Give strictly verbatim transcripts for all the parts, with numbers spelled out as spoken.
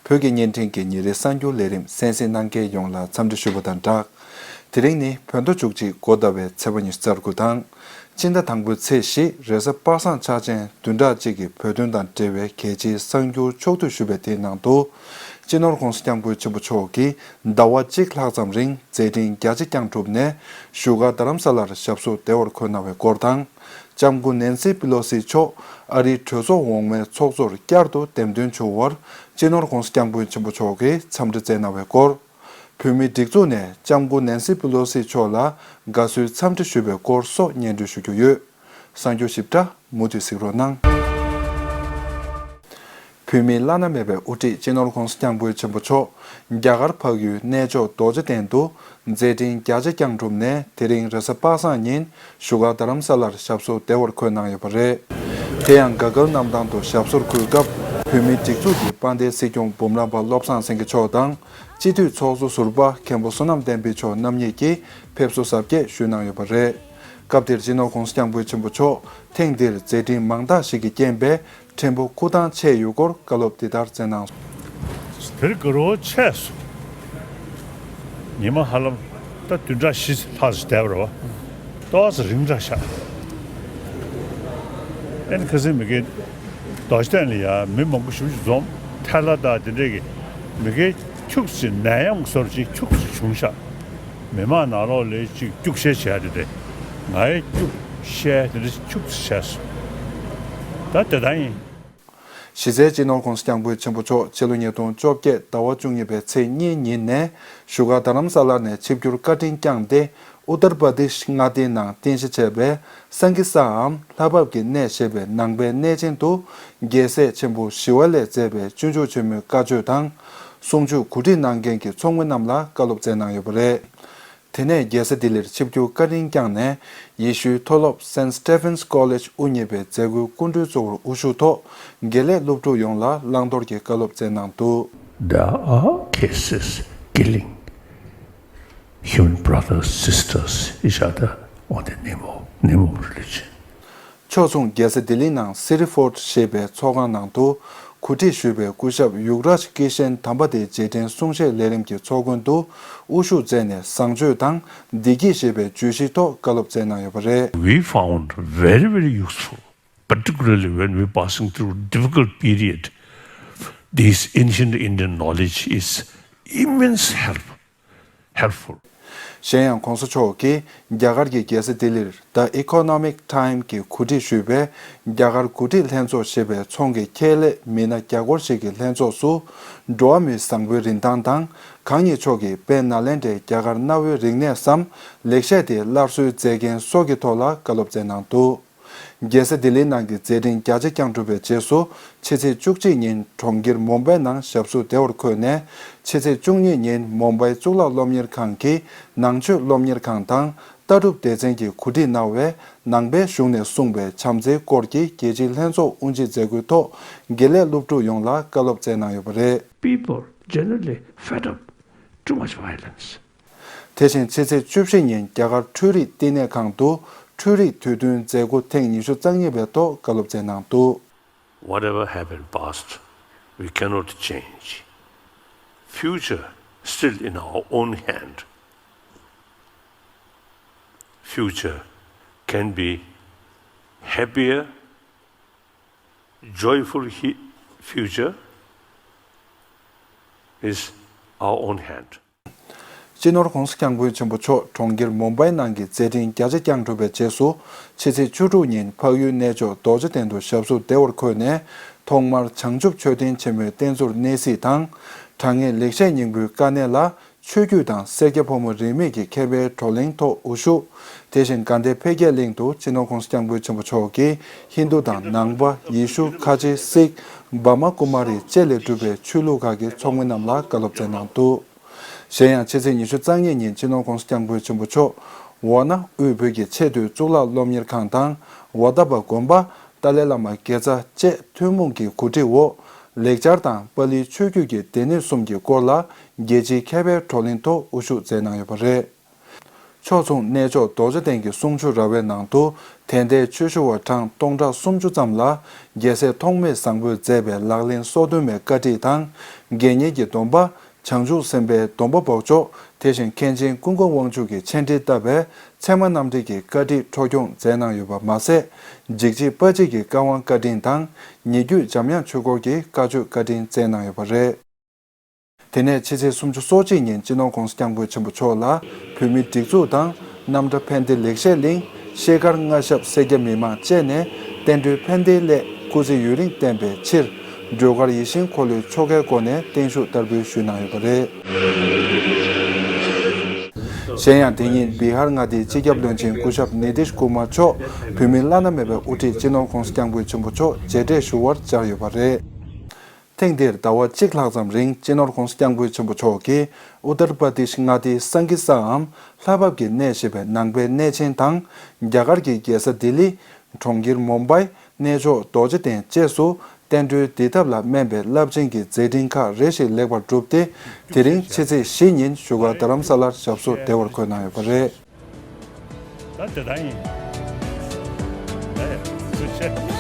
བོད་ཀྱི་བརྙན་འཕྲིན་གྱི་ཉིན་རེའི་གསར་འགྱུར་ལས་རིམ་གསན་གཟིགས་གནང་མཁན་ཡོངས་ལ་འཚམས་འདྲི་ཞུ་བ་དང་སྦྲགས། དེ་རིང་ནི་བོད་ཟླ་བཅུ་གཅིག་འགོ་ཟླ་བའི་ཚེས་པ་ཉི་ཤུ་རྩ་དགུ་དང་། སྤྱི་ཟླ་དང་པོའི་ཚེས་བཞི་རེས་གཟའ་པ་སངས་འཆར་ཅན་བདུན་ཕྲག་གཅིག་གི་བོད་དོན་དང་འབྲེལ་བའི་གལ་ཆེའི་གསར་འགྱུར་ཕྱོགས་བསྡུས་ཞུས་པའི་དེའི་ནང་དུ། སྤྱི་ནོར་༸གོང་ས་༸སྐྱབས་མགོན་ཆེན་པོ་མཆོག་གིས་ཟླ་བ་གཅིག་ལྷག་ཙམ་རིང་མཛད་འཕྲིན་རྒྱ་ཆེ་བསྐྱངས་གྲུབ་ནས་བཞུགས་སྒར་རྡ་རམ་ས་ལར་ཞབས་སོར་བདེ་བར་འཁོད་གནང་བའི་སྐོར་དང་། ལྕམ་སྐུ་ནན་སི་པི་ལོ་སི་མཆོག་ཨ་རིའི་གྲོས་ཚོགས་འོག་མའི་ཚོགས་གཙོར་བསྐྱར་དུ་འདེམས་ཐོན་བྱུང་བར་སྤྱི་ནོར་༸གོང་ས་༸སྐྱབས་མགོན་ཆེན་པོ་མཆོག་གིས་འཚམས་འདྲི་བསྩལ་གནང་བའི་སྐོར། བོད་མིའི་སྒྲིག་འཛུགས་ནས་ལྕམ་སྐུ་ནན་སི་པི་ལོ་སི་མཆོག་ལ་དགའ་བསུའི་འཚམས་འདྲི་ཞུས་པའི་སྐོར་སོགས་སྙན་སྒྲོན་ཞུ་རྒྱུ་ཡོད། གསར་འགྱུར་ཞིབ་ཕྲ་མུ་མཐུད་གཟིགས་རོགས་གནང་། བོད་མིའི་བླ་ན་མེད་པའི་དབུ་ཁྲིད་སྤྱི་ནོར་༸གོང་ས་༸སྐྱབས་མགོན་ཆེན་པོ་མཆོག་རྒྱ་གར་འཕགས་ཡུལ་གནས་མཆོག་རྡོ་རྗེ་གདན་དུ་མཛད་འཕྲིན་རྒྱ་ཆེ་བསྐྱངས་གྲུབ་ནས་དེ་རིང་རེས་གཟའ་པ་སངས་ཉིན་བཞུགས་སྒར་རྡ་རམ་ས་ལར་ཞབས་སོར་བདེ་བར་འཁོད་གནང་ཡོད་པ་རེད། དེ་ཡང་དགའ་སྐལ་གནམ་ཐང་དུ་ཞབས་སོར་འཁོད་སྐབས་བོད་མིའི་སྒྲིག་འཛུགས་ཀྱི་དཔལ་ལྡན་སྲིད་སྐྱོང་འབུམ་རམས་པ་བློ་བཟང་སེང་གེ་མཆོག་དང་། སྤྱི་འཐུས་ཚོགས་གཙོ་ཟུར་པ་མཁན་པོ་བསོད་ནམས་བསྟན་འཕེལ་མཆོག་རྣམ་གཉིས་ཀྱིས་ཕེབས་བསུ་གཟབ་རྒྱས་ཞུས་གནང་ཡོད་པ་རེད། སྐབས་དེར་སྤྱི་ནོར་༸གོང་ས་༸སྐྱབས་མགོན་ཆེན་པོ་མཆོག་ཐེངས་འདིར་མཛད་འཕྲིན་མང་དག་ཞིག་གི་རྐྱེན་པས་ཕྲན་བུ་སྐུ་ཐང་ཆད་ཡོད་སྐོར་བཀའ་སློབ་འདི་ལྟར་སྩལ་གནང་སོང་། དེ་རིང་དགའ་རབ་ཆེ་སོང་། ཉི་མ་ཧ་ལམ་ད་བདུན་ཕྲག་བཞི་ལྷག་ཙམ་བསྡད་པ་རེད་བ། ཏོག་ཙམ་རིང་དྲགས་ཤག་ཨེ་ནི་ཁ་སང་མི་རྒན་རྡོ་རྗེ་གདན་ལ་ཡ་མི་མང་པོ་ཞེ་པོ་ཅིག་འཛོམས། ཐལ་ལ་དང་དེ་འདྲས་ཀྱི་མི་རྒན་ཁྱུག་ཙམ་ནད་ཡམས་བཟོ་འདྲ་ཅིག་ཁྱུག་ཙམ་བྱུང་ཤག་མི་མང་ནང་ལོགས་ལ་ཅིག་སྐྱུག་བཤལ་བྱས་དེ་འདྲས། ང་ཡང་སྐྱུག་བཤལ་དེ་འདྲས་ཁྱུག་ཙམ་བྱས་སོང་། ད་དེ་ལྟར་ཡིན། གཞི་རྩའི་སྤྱི་ནོར་༸གོང་ས་༸སྐྱབས་མགོན་ཆེན་པོ་མཆོག་ཕྱི་ལོ་ཉིས་སྟོང་བཅོ་བརྒྱད་ཟླ་བ་བཅུ་གཉིས་པའི་ཚེས་གཉིས་ཉིན་ནས་བཞུགས་སྒར་རྡ་རམ་ས་ལ་ནས་ཆིབས་བསྒྱུར་བཀའ་དྲིན་བསྐྱངས་ཏེ། ཨུ་ཏར་པ་དིཤ་མངའ་སྡེའི་ནང་རྟེན་གཞི་བྱས་པའི་སང་གི་སའམ་ལྷ་བབས་ཀྱི་གནས་ཞེས་པའི་ནང་པའི་གནས་ཆེན་དུ། རྒྱལ་སྲས་ཆེན་པོ་ཞི་བ་ལྷས་མཛད་པའི་སྤྱོད་འཇུག་ཆེན་མོའི་བཀའ་ཆོས་དང་། གསུང་ཆོས་གོ་སྒྲིག་གནང་མཁན་གྱི་ཚོགས་མི་རྣམས་ལ་བཀའ་སློབ་སྩལ་གནང་ཡོད་པ་རེད། དེ་ནས་རྒྱལ་ས་ལྡི་ལིར་ཆིབས་བསྒྱུར་བཀའ་དྲིན་བསྐྱངས་ནས། ཡེ་ཤུའི་མཐོ་སློབ་Saint Stephen's College དབུ་བརྙེས་པའི་མཛད་སྒོའི་སྐུ་མགྲོན་གཙོ་བོར་དབུ་བཞུགས་ཐོག་དགེ་ལས་སློབ་ཕྲུག་ཡོངས་ལ་བླང་དོར་གྱི་བཀའ་སློབ་སྩལ་གནང་འདུག། There are cases killing human brothers, sisters, each other on the name of, name of religion. ཕྱོགས་མཚུངས་རྒྱལ་ས་ལྡི་ལི་ནང་City Fort ཞེས་པའི་ཚོགས་ཁང་ནང་དུ། གོ་སྒྲིག་ཞུས་པའི་སྐུ་ཞབས་ཡུག་རཱཇ་ཀི་ཤན་དམ་པ་དེའི་རྗེས་དྲན་གསུང་བཤད་ལས་རིམ་གྱི་ཚོགས་མགོན་དུ་དབུ་བཞུགས་མཛད་ནས་བཟང་སྤྱོད་དང་བདེ་སྐྱིད་ཞེས་པའི་བརྗོད་གཞིའི་ཐོག་བཀའ་སློབ་སྩལ་གནང་ཡོད་པ་རེད། We found very, very useful, particularly when we passing through difficult period. This ancient Indian knowledge is immense help. Helpful. གཞན་ཡང་༸གོང་ས་མཆོག་གིས་རྒྱ་གར་གྱི་རྒྱལ་ས་ལྡི་ལིར་The Economic Time གྱིས་གོ་སྒྲིག་ཞུས་པའི་རྒྱ་གར་འགོ་ཁྲིད་ལྷན་ཚོགས་ཞེས་པའི་ཚོང་གི་ཁྱད་ལས་མི་སྣ་བརྒྱ་སྐོར་ཞིག་གི་ལྷན་ཚོགས་སུ། འགྲོ་བ་མིའི་བཟང་པོའི་རིན་ཐང་དང་། གང་ཉིད་མཆོག་གིས་དཔལ་ནཱ་ལེནྡྲའི་རྒྱ་གར་གནའ་བོའི་རིག་གནས་སམ་ལེགས་བཤད་དེ་སླར་གསོའི་མཛད་འགན་སོགས་ཀྱི་ཐོག་ལ་བཀའ་སློབ་སྩལ་གནང་འདུག། རྒྱལ་ས་ལྡི་ལི་ནང་གི་མཛད་འཕྲིན་རྒྱ་ཆེ་བསྐྱངས་གྲུབ་པའི་རྗེས་སུ། ཕྱི་ཚེས་བཅུ་གཅིག་ཉིན་གྲོང་ཁྱེར་མུམ་བྷའི་ནང་ཞབས་སོར་བདེ་བར་འཁོད་ནས། ཕྱི་ཚེས་བཅུ་གཉིས་ཉིན་མུམ་བྷའི་གཙུག་ལག་སློབ་གཉེར་ཁང་གི་ནང་ཆོས་སློབ་གཉེར་ཁང་དང་ལྟ་གྲུབ་སྡེ་ཚན་གྱིས་གོ་སྒྲིག་གནང་བའི་ནང་པའི་གཞུང་ནས་གསུངས་པའི་བྱམས་བརྩེའི་སྐོར་གྱི་རྒྱལ་སྤྱིའི་ལྷན་ཚོགས་དབུ་འབྱེད་མཛད་སྒོའི་ཐོག་དགེ་ལས་སློབ་ཕྲུག་ཡོངས་ལ་བཀའ་སློབ་སྩལ་གནང་ཡོད་པ་རེད། People generally fed up too much violence. དེ་བཞིན་ཕྱི་ཚེས་བཅུ་བཞི་ཉིན་རྒྱ་གར་འཕྲུལ་རིག་བསྟི་གནས་ཁང་དུ་འཕྲུལ་རིག་དུས་སྟོན་མཛད་སྒོ་ཐེངས་ཉི་ཤུ་རྩ་གཉིས་པའི་ཐོག་བཀའ་སློབ་སྩལ་གནང་འདུག། Whatever happened past, we cannot change. Future still in our own hand. Future can be happier, joyful he- future is our own hand. སྤྱི་ནོར་༸གོང་ས་༸སྐྱབས་མགོན་ཆེན་པོ་མཆོག་གྲོང་ཁྱེར་མུམ་བྷའི་ནང་གི་མཛད་འཕྲིན་རྒྱ་ཆེ་བསྐྱངས་གྲུབ་པའི་རྗེས་སུ། ཕྱི་ཚེས་བཅུ་དྲུག་ཉིན་འཕགས་ཡུལ་གནས་མཆོག་རྡོ་རྗེ་གདན་དུ་ཞབས་སོར་བདེ་བར་འཁོད་ནས། ཐོག་མར་བྱང་ཆུབ་མཆོད་རྟེན་ཆེན་མོའི་རྟེན་གཙོར་གནས་གཟིགས་དང་། དྲང་ངེས་ལེགས་བཤད་སྙིང་པོའི་དཀའ་གནད་ལ། ཆོས་བརྒྱུད་དང་སེར་སྐྱ་ཕོ་མོ་རིས་མེད་ཀྱི་མཁས་པའི་བགྲོ་གླེང་ཐོག་དབུ་བཞུགས། དེ་བཞིན་དགའ་ལྡན་འཕེལ་རྒྱས་གླིང་དུ་སྤྱི་ནོར་༸གོང་ས་༸སྐྱབས་མགོན་ཆེན་པོ་མཆོག་གིས་ཧིན་རྡུ་དང་ནང་པ། ཡེ་ཤུ། ཁ་ཆེ། སིག་བྷར་མ་ཀུ་མ་རི་བཅས་ལས་གྲུབ་པའི་ཆོས་ལུགས་ཁག་གི་ཚོགས་མི་རྣམས་ལ་བཀའ་སློབ་སྩལ་གནང་འདུག། གཞན་ཡང་ཕྱི་ཚེས་ཉི་ཤུ་རྩ་གཉིས་ཉིན་སྤྱི་ནོར་༸གོང་ས་༸སྐྱབས་མགོན་ཆེན་པོ་མཆོག་ཝཱ་ཎ་དབུས་བོད་ཀྱི་ཆེས་མཐོའི་གཙུག་ལག་སློབ་གཉེར་ཁང་དང་། ཝ་ཏ་པ་དགོན་པ། ཏཱ་ལའི་བླ་མ་དགེ་རྩ་བཅས་ཐུན་མོང་གི་གོ་སྒྲིག་འོག་ལེགས་སྦྱར་དང་པཱ་ལིའི་ཆོས་བརྒྱུད་ཀྱི་སྡེ་སྣོད་གསུམ་གྱི་སྐོར་ལ་རྒྱལ་སྤྱིའི་མཁས་པའི་བགྲོ་གླེང་ཐོག་དབུ་བཞུགས་མཛད་གནང་ཡོད་པ་རེད། ཕྱོགས་མཚུངས་གནས་མཆོག་རྡོ་རྗེ་གདན་གྱི་གསུང་ཆོས་ར་བའི་ནང་དུ། དད་ལྡན་ཆོས་ཞུ་བ་གྲངས་སྟོང་ཕྲག་སུམ་ཅུ་ཙམ་ལ། རྒྱལ་སྲས་ཐོགས་མེད་བཟང་པོས་མཛད་པའི་ལག་ལེན་སོ་བདུན་མའི་བཀའ་ཁྲིད་དང་། དགེ་བསྙེན་གྱི་སྡོམ་པ། བྱང་ཆུབ་སེམས་དཔའི་སྡོམ་པ་འབོགས་ཆོག་དེ་བཞིན་མཁན་ཆེན་ཀུན་དགའ་དབང་ཕྱུག་གི་མཆན་བྲིས་བཏབ་པའི་ཚད་མ་རྣམ་འགྲེལ་གྱི་བཀའ་ཁྲིད་འཕྲོ་སྐྱོང་མཛད་གནང་ཡོད་པ་མ་ཟད། འཇིགས་བྱེད་དཔའ་བྱེད་ཀྱི་བཀའ་དབང་བཀའ་དྲིན་དང་། ཉེ་བརྒྱུད་འཇམ་དབྱངས་ཆོས་འཁོར་གྱི་བཀའ་ཆོས་བཀའ་དྲིན་སྩལ་གནང་ཡོད་པ་རེད། དེ་ནས་ཕྱི་ཚེས་སུམ་ཅུ་སོ་གཅིག་ཉིན་སྤྱི་ནོར་༸གོང་ས་༸སྐྱབས་མགོན་ཆེན་པོ་མཆོག་ལ་བོད་མིའི་སྒྲིག་འཛུགས་དང་། རྣམ་གྲྭ་ཕན་བདེ་ལེགས་བཤད་གླིང་། ཤེལ་དཀར་མངའ་ཞབས་སེར་སྐྱ་མི་མང་བཅས་ནས་བསྟན་འགྲོའི་ཕན་བདེའི་སླད་སྐུ་ཚེ་ཡུན་རིང་བརྟན་པའི་ཕྱིར། སྒྲོལ་དཀར་ཡིད་བཞིན་འཁོར་ལོའི་ཆོ་གའི་སྒོ་ནས་བརྟན་བཞུགས་བསྟར་འབུལ་ཞུས་གནང་ཡོད་པ་རེད། གཞན་ཡང་དེ་ཉིན་བི་ཧར་མངའ་སྡེའི་སྤྱི་ཁྱབ་བློན་ཆེན་སྐུ་ཞབས་ནི་ཏིཤ་ཀུ་མར་མཆོག་བོད་མིའི་བླ་ན་མེད་པའི་དབུ་ཁྲིད་སྤྱི་ནོར་༸གོང་ས་༸སྐྱབས་མགོན་ཆེན་པོ་མཆོག་མཇལ་འཕྲད་ཞུ་བར་བཅར་ཡོད་པ་རེད། ཐེངས་འདིར་ཟླ་བ་གཅིག་ལྷག་ཙམ་རིང་སྤྱི་ནོར་༸གོང་ས་༸སྐྱབས་མགོན་ཆེན་པོ་མཆོག་གིས་ཨུ་ཏར་པར་དིཤ་མངའ་སྡེའི་སང་གི་སའམ་ལྷ་བབས་ཀྱི་གནས་ཞེས་པའི་ནང་པའི་གནས་ཆེན་དང་། རྒྱ་གར་གྱི་རྒྱལ་ས་ལྡི་ལི། གྲོང་ཁྱེར་མུམ་བྷའི། གནས་མཆོག་རྡོ་རྗེ་གདན་བཅས་སུ་བསྟན་འགྲོའི་འདུལ་ཐབས་ལ་སྨན་པའི་རླབས་ཆེན་གྱི་མཛད་འཕྲིན་ཁག་རེ་ཞིག་ལེགས་པར་གྲུབ་སྟེ། དེ་རིང་ཕྱི་ཚེས་བཞི་ཉིན་བཞུགས་སྒར་རྡ་རམ་ས་ལར་ཞབས་སོར་བདེ་བར་འཁོད་གནང་ཡོད་པ་རེད། ད་དེ་ལྟར་ཡིན། ད་ཡ་སུ་ཆེ།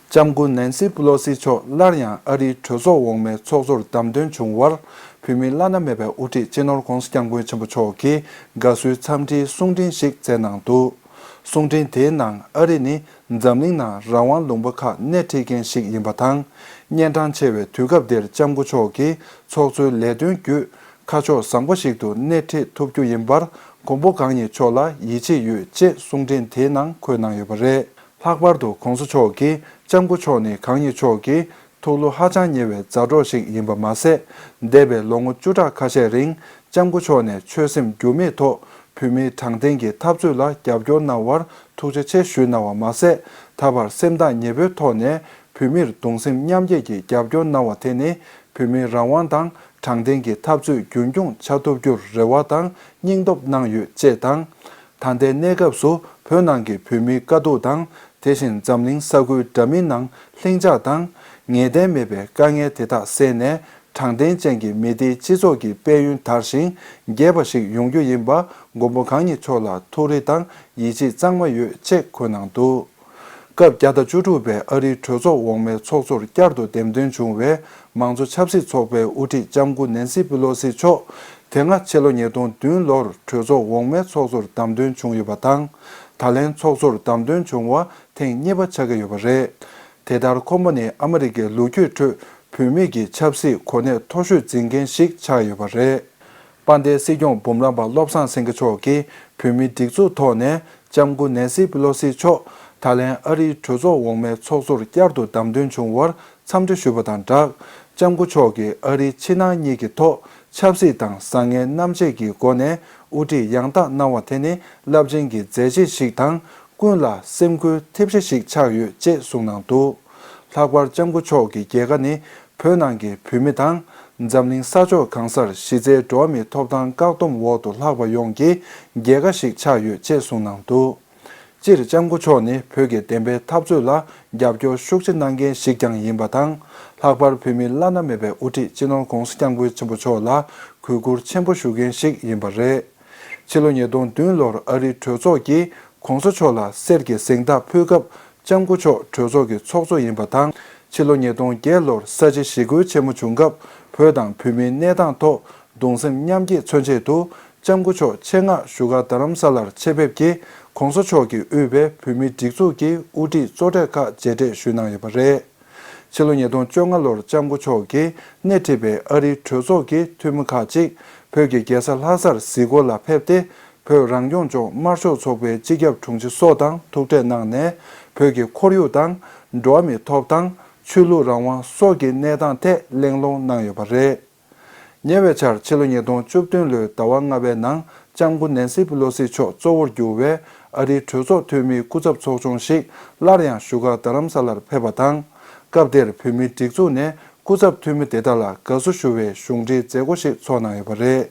ལྕམ་སྐུ་ནན་སི་པི་ལོ་སི་མཆོག་སླར་ཡང་ཨ་རིའི་གྲོས་ཚོགས་འོག་མའི་ཚོགས་གཙོར་བདམས་ཐོན་བྱུང་བར། བོད་མིའི་བླ་ན་མེད་པའི་དབུ་ཁྲིད་སྤྱི་ནོར་༸གོང་ས་༸སྐྱབས་མགོན་ཆེན་པོ་མཆོག་གིས་དགའ་བསུའི་འཚམས་འདྲིའི་གསུང་འཕྲིན་ཞིག་སྩལ་གནང་འདུག་གསུང་འཕྲིན་དེའི་ནང་ཨ་རི་ནི་འཛམ་གླིང་ནང་རང་དབང་ལུང་པ་ཁག་སྣེ་ཁྲིད་མཁན་ཞིག་ཡིན་པ་དང་། གཉན་འཕྲང་ཆེ་བའི་དུས་སྐབས་འདིར་ལྕམ་སྐུ་མཆོག་གིས་ཚོགས་གཙོའི་ལས་དོན་བརྒྱུད་ཁ་ཕྱོགས་བཟང་པོ་ཞིག་ཏུ་སྣེ་ཁྲིད་ཐུབ་རྒྱུ་ཡིན་པར་མགོན་པོ་གང་ཉིད་མཆོག་ལ་ཡིད་ཆེས་ཡོད་ཅེས་གསུང་འཕྲིན་དེའི་ནང་འཁོད་གནང་ཡོད་པ་རེད། ལྷག་པར་དུ་༸གོང་ས་མཆོག་གིས་ལྕམ་སྐུ་མཆོག་ནི་གང་ཉིད་མཆོག་གི་ཐུགས་བློ་ཧ་ཅང་ཉེ་བའི་མཛའ་གྲོགས་ཤིག་ཡིན་པ་མ་ཟད། འདས་པའི་ལོ་ངོ་བཅུ་ཕྲག་ཁ་ཤས་རིང་ལྕམ་སྐུ་མཆོག་ནས་ཆོད་སེམས་འགྱུར་མེད་ཐོག་བོད་མིའི་དྲང་བདེན་གྱི་འཐབ་རྩོད་ལ་རྒྱབ་སྐྱོར་གནང་བར་ཐུགས་རྗེ་ཆེ་ཞུས་གནང་བ་མ་ཟད། ད་བར་སེམས་ཐག་ཉེ་པོའི་ཐོག་ནས་བོད་མིར་གདུང་སེམས་མཉམ་སྐྱེད་ཀྱི་རྒྱབ་སྐྱོར་གནང་བ་དེ་ནི་བོད་མིའི་རང་དབང་དང་དྲང་བདེན་གྱི་འཐབ་རྩོད་རྒྱུན་འཁྱོངས་བྱ་ཐུབ་རྒྱུར་རེ་བ་དང་སྙིང་སྟོབས་གནང་ཡོད་ཅེས་དང་། ད་ལྟའི་གནས་སྐབས་སུ་བོད་ནང་གི་བོད་མིའི་དཀའ་སྡུག་དང་། དེ་བཞིན་འཛམ་གླིང་ས་ཁུལ་འདྲ་མིན་ནང་ལྷིང་འཇགས་དང་ངེས་གཏན་མེད་པའི་དཀའ་ངལ་དེ་དག་བསལ་ནས། དྲང་བདེན་ཅན་གྱི་མི་སྡེའི་སྤྱི་ཚོགས་ཀྱི་དཔལ་ཡོན་དར་ཞིང་རྒྱས་པ་ཞིག་ཡོང་རྒྱུ་ཡིན་པ་མགོན་པོ་གང་ཉིད་མཆོག་ལ་ཐུགས་རེ་དང་ཡིད་ཆེས་གཙང་མ་ཡོད་ཅེས་འཁོད་གནང་འདུག་སྐབས་བརྒྱ་དང་བཅུ་དྲུག་པའི་ཨ་རིའི་གྲོས་ཚོགས་འོག་མའི་ཚོགས་གཙོར་བསྐྱར་དུ་འདེམས་ཐོན་བྱུང་བའི་མང་གཙོ་ཆབ་སྲིད་ཚོགས་པའི་དབུ་ཁྲིད་ལྕམ་སྐུ་ནན་སི་པི་ལོ་སི་མཆོག་དེ་སྔ་ཕྱི་ལོ་ཉིས་སྟོང་བདུན་ལོར་གྲོས་ཚོགས་འོག་མའི་ཚོགས་གཙོར་བདམས་ཐོན་བྱུང་ཡོད་པ་དང་། ད་ལན་ཚོགས་གཙོར་བདམས་ཐོན་བྱུང་བ་ཐེངས་གཉིས་པ་ཆགས་ཀྱི་ཡོད་པ་རེད། དེ་ལྟར་ཁོང་པ་ནི་ཨ་མི་རི་ཀའི་ལོ་རྒྱུས་ཁྲོད་བུད་མེད་ཀྱི་ཆབ་སྲིད་གོ་གནས་མཐོ་ཤོས་འཛིན་མཁན་ཞིག་ཆགས་ཡོད་པ་རེད། དཔལ་ལྡན་སྲིད་སྐྱོང་འབུམ་རམས་པ་བློ་བཟང་སེང་གེ་མཆོག་གིས་བོད་མིའི་སྒྲིག་འཛུགས་ཐོག་ནས་ལྕམ་སྐུ་ནན་སི་པི་ལོ་སི་མཆོག་ད་ལན་ཨ་རིའི་གྲོས་ཚོགས་འོག་མའི་ཚོགས་གཙོར་བསྐྱར་དུ་བདམས་ཐོན་བྱུང་བར་འཚམས་འདྲི་ཞུས་པ་དང་སྦྲགས། ལྕམ་སྐུ་མཆོག་གིས་ཨ་རིའི་ཕྱི་ནང་གཉིས་ཀྱི་ཐོག་ཆབ་སྲིད་དང་བཟང་ངན་རྣམ་འབྱེད་ཀྱི་སྒོ་ནས་དབུ་ཁྲིད་ཡང་དག་གནང་བ་དེ་ནི་རླབས་ཆེན་གྱི་མཛད་རྗེས་ཤིག་དང་། ཀུན་ལ་སེམས་འགུལ་ཐེབས་གཞི་ཞིག་ཆགས་ཡོད་ཅེས་གསུངས་གནང་འདུག་ལྷག་པར་ལྕམ་སྐུ་མཆོག་གི་རྒྱལ་ཁ་ནི་བོད་ནང་གི་བོད་མི་དང་། འཛམ་གླིང་ས་ཕྱོགས་གང་སར་གཞི་རྩའི་འགྲོ་བ་མིའི་ཐོབ་ཐང་བཀག་སྡོམ་འོག་ཏུ་ལྷག་པ་ཡོངས་ཀྱི་རྒྱལ་ཁ་ཞིག་ཆགས་ཡོད་ཅེས་གསུངས་གནང་འདུག་སྤྱིར་ལྕམ་སྐུ་མཆོག་ནི་བོད་ཀྱི་བདེན་པའི་འཐབ་རྩོད་ལ་རྒྱབ་སྐྱོར་ཤུགས་ཆེ་གནང་མཁན་ཞིག་ཀྱང་ཡིན་པ་དང་། ལྷག་པར་བོད་མིའི་བླ་ན་མེད་པའི་དབུ་ཁྲིད་སྤྱི་ནོར་༸གོང་ས་༸སྐྱབས་མགོན་ཆེན་པོ་མཆོག་ལ་གུས་བཀུར་ཆེན་པོ་ཞུ་མཁན་ཞིག་ཡིན་པ་རེད། ཕྱི་ལོ་ཉིས་སྟོང་བདུན་ལོར་ཨ་རིའི་གྲོས་ཚོགས་ཀྱིས་༸གོང་ས་མཆོག་ལ་གསེར་གྱི་གཟེངས་རྟགས་ཕུལ་སྐབས། ལྕམ་སྐུ་མཆོག་གྲོས་ཚོགས་ཀྱི་ཚོགས་གཙོ་ཡིན་པ་དང་། ཕྱི་ལོ་ཉིས་སྟོང་བརྒྱད་ལོར་ས་བྱི་ཞི་རྒོལ་ཆེན་མོ་བྱུང་སྐབས། བོད་དང་བོད་མིའི་གནས་སྟངས་ཐོག་གདུང་སེམས་མཉམ་སྐྱེད་མཚོན་ཆེད་དུ། ལྕམ་སྐུ་མཆོག་ཆེད་མངགས་བཞུགས་སྒར་རྡ་རམ་ས་ལར་ཆེད་ཕེབས་ཀྱིས། ༸གོང་ས་མཆོག་གིས་དབུས་པའི་བོད་མིའི་སྒྲིག་འཛུགས་ཀྱི་དབུ་ཁྲིད་གཙོ་གྲས་ཁག་མཇལ་འཕྲད་ཞུས་གནང་ཡོད་པ་རེད། ཕྱི་ལོ་ཉིས་སྟོང་བཅོ་ལྔ་ལོར་ལྕམ་སྐུ་མཆོག་གིས་སྣེ་ཁྲིད་པའི་ཨ་རིའི་གྲོས་ཚོགས་ཀྱི་འཐུས་མི་ཁག་ཅིག་བོད་ཀྱི་རྒྱལ་ས་ལྷ་སར་གཟིགས་སྐོར་ལ་ཕེབས་ཏེ། བོད་རང་སྐྱོང་ལྗོངས་དམར་ཤོག་ཚོགས་པའི་སྤྱི་ཁྱབ་དྲུང་ཆེ་སོགས་དང་ཐུག་འཕྲད་གནང་ནས། བོད་ཀྱི་ཁོར་ཡུག་དང་། འགྲོ་བ་མིའི་ཐོབ་ཐང་། ཆོས་ལུགས་རང་དབང་སོགས་ཀྱི་གནས་སྟངས་ཐད་གླེང་སློང་གནང་ཡོད་པ་རེད། ཉེ་བའི་ཆར་ཕྱི་ལོ་ཉིས་སྟོང་བཅུ་བདུན་ལོའི་ཟླ་བ་ལྔ་པའི་ནང་ལྕམ་སྐུ་ནན་སི་པི་ལོ་སི་མཆོག་གཙོ་བོར་གྱུར་བའི་ཨ་རིའི་གྲོས་ཚོགས་འཐུས་མིའི་སྐུ་ཚབ་ཚོགས་ཆུང་ཞིག་སླར་ཡང་བཞུགས་སྒར་རྡ་རམ་ས་ལར་ཕེབས་པ་དང་། སྐབས་དེར་བོད་མིའི་སྒྲིག་འཛུགས་ནས་སྐུ་ཚབ་འཐུས་མི་དེ་དག་ལ་དགའ་བསུ་ཞུ་བའི་གཞུང་འབྲེལ་མཛད་སྒོ་ཞིག་ཚོགས་གནང་ཡོད་པ་རེད།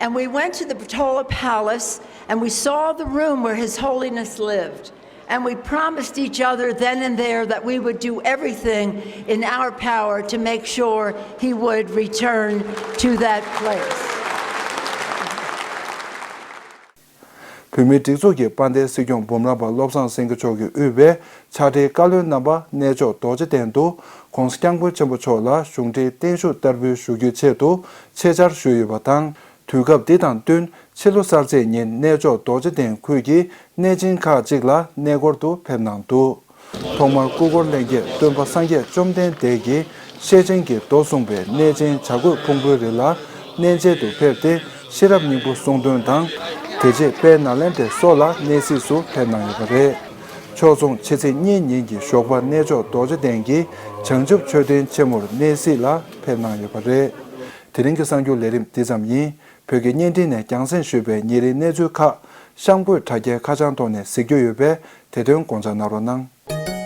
And we went to the Portola Palace and we saw the room where His Holiness lived. And we promised each other then and there that we would do everything in our power to make sure he would return to that place. བོད་མིའི་སྒྲིག་འཛུགས་ཀྱི་དཔལ་ལྡན་སྲིད་སྐྱོང་འབུམ་རམས་པ་བློ་བཟང་སེང་གེ་མཆོག་གིས་དབུས་པའི་ཕྱག་སྦྲེལ་བཀའ་བློན་རྣམ་པ་གནས་མཆོག་རྡོ་རྗེ་གདན་དུ་༸གོང་ས་༸སྐྱབས་མགོན་ཆེན་པོ་མཆོག་ལ་གཞུང་འབྲེལ་བརྟན་བཞུགས་བསྟར་འབུལ་ཞུ་རྒྱུའི་ཆེད་དུ་ཆེད་བཅར་ཞུས་ཡོད་པ་དང་། དུས་སྐབས་འདི་དང་བསྟུན་ཕྱི་ལོ་གསར་ཚེས་ཉིན་གནས་མཆོག་རྡོ་རྗེ་གདན་ཁུལ་གྱི་གནས་ཆེན་ཁག་ཅིག་ལ་གནས་སྐོར་དུ་ཕེབས་གནང་འདུག་ཐོག་མར་སྐུ་འཁོར་ལྷན་རྒྱས་སྟོན་པ་སངས་རྒྱས་བཅོམ་ལྡན་འདས་ཀྱིས་ཤེར་ཕྱིན་གྱི་མདོ་གསུངས་པའི་གནས་ཆེན་བྱ་རྒོད་ཕུང་པོའི་རི་ལ་གནས་མཇལ་དུ་ཕེབས་ཏེ་ཤེས་རབ་སྙིང་པོ་གསུང་འདོན་དང་། དེ་རྗེས་དཔལ་ནཱ་ལེནྡྲའི་སོག་ལ་གནས་གཟིགས་སུ་ཕེབས་གནང་ཡོད་པ་རེད། ཕྱོགས་མཚུངས་ཕྱི་ཚེས་གཉིས་ཉིན་གྱི་ཞོགས་པ་གནས་མཆོག་རྡོ་རྗེ་གདན་གྱི་བྱང་ཆུབ་མཆོད་རྟེན་ཆེན་མོར་གནས་གཟིགས་ལ་ཕེབས་གནང་ཡོད་པ་རེད། དེ་རིང་གི་གསར་འགྱུར་ལས་རིམ་འདི་ཙམ་ཡིན། བོད་ཀྱི་བརྙན་འཕྲིན་ནས་རྒྱང་སྲིང་ཞུས་པའི་ཉིན་རེའི་གནས་ཚུལ་ཁག་གཤམ་འཁོད་དྲ་རྒྱའི་ཁ་བྱང་ཐོག་ནས་གཟིགས་རྒྱུ་ཡོད་པས་དེ་དོན་དགོངས་འཇགས་གནང་རོགས་གནང་།